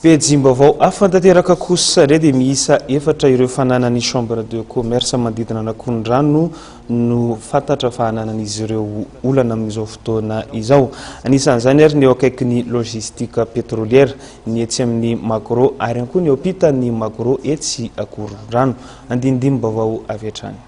Pejim-baovao hafa tanteraka kosa indray dia miisa efatra ireo fananan'ny Chambre de commerce manodidina an'Ankorondrano no fantatra fa ananan'izy ireo olana amin'izao fotoana izao. Anisan'izany ary ny eo akaikin'ny Logistique pétrolière, ny etsy amin'ny Magro ary ihany koa ny eo ampitan'ny Magro etsy Ankorondrano. Andinindimim-baovao avy hatrany.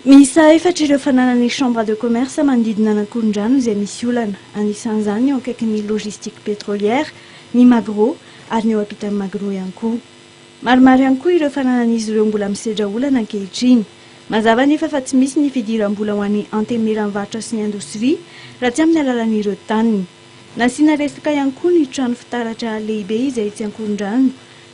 Miisa efatra ireo fananan'ny Chambre de commerce manodidina an'Ankorondrano izay misy olana. Anisan'izany ny eo akaikin'ny Logistique pétrolière, ny Magro ary ny eo ampitan'ny Magro ihany koa. Maromaro ihany koa ireo fananan'izy ireo mbola misedra olana ankehitriny. Mazava anefa fa tsy misy ny fidiram-bola ho an'ny Antenimieran'ny varotra sy ny indostria raha tsy amin'ny alalan'ireo taniny. Nasiana resaka ihany koa ny trano fitaratra lehibe izay etsy Ankorondrano.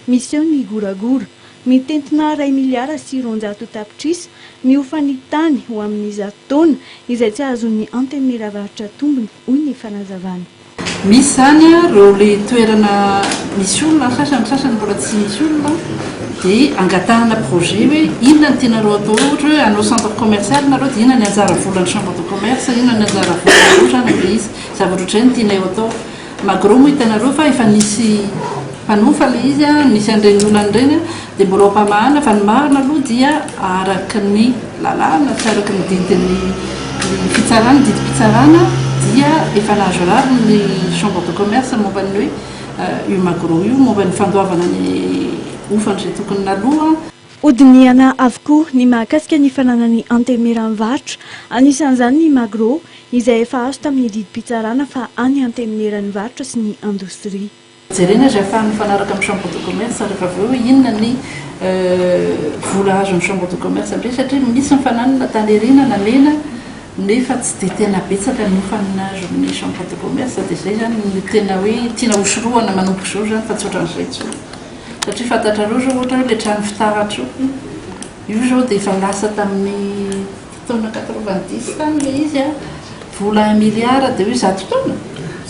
Miseho ny goragora. Mitentina 1 miliara sy 200 tapitrisa ny hofan'ny tany ho amin'ny 100 taona izay tsy ahazoan'ny Antenimiera varotra tombony, hoy ny fanazavana. Misy zany a reo le toerana misy olona sasany, sasany mbola tsy misy olona, dia angatahana projet hoe inona ny tianareo atao, ohatra hoe hanao centre commercial nareo, dia inona ny anjara volan'ny chambre de commerce, inona ny anjara volana, ohatra le izy zavatra ohatr'izay no tianay atao. Magro moa hitanareo fa efa nisy mpanofa le izy a, misy an'ireny olana ireny a, dia mbola ampamahana. Fa ny marina aloha dia araka ny lalàna sy araka ny didin'ny fitsarana, didim-pitsarana, dia efa nahazo rariny ny chambre de commerce momba ny hoe io Magro io, momba ny fandoavana ny hofany izay tokony naloha. Hodinihana avokoa ny mahakasika ny fananany Antenimieran'ny varotra, anisan'izany ny Magro izay efa azo tamin'ny didim-pitsarana fa any Antenimieran'ny varotra sy ny indostria. Jerena izay ahafahany mifanaraka amin'ny chambre de commerce rehefa avy eo hoe inona ny vola azon'ny chambre de commerce amin'izay, satria misy ny fananana tany aoriana namena nefa tsy dia tena betsaka ny hofany azon'ny chambre de commerce. Dia izay zany no tena hoe tiana hosorohana manomboka izao zany, fa tsy ohatran'izay intsony, satria fantatrareo zao, ohatra hoe le trano fitaratra io, io zao dia efa lasa tamin'ny taona 90 tany le izy a, vola 1 milliard, dia hoe 100 taona.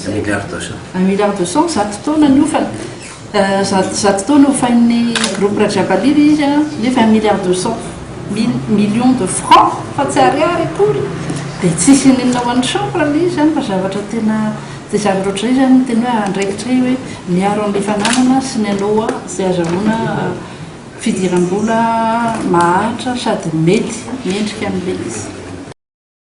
1 milliard 200. 1 milliard 200, 100 taona ny hofany, 100 taona hofain'ny groupe Rajabalily izy a, nefa 1 milliard 200 mille millions de francs fa tsy ariary akory, dia tsisy ninona ho an'ny chambre le izy zany. Fa zavatra tena dia zavatra ohatr'izay zany ny tena hoe andraikitra hoe miaro an'le fananana sy ny anao izay azahoana fidiram-bola maharitra sady mety mendrika amin'ilay izy.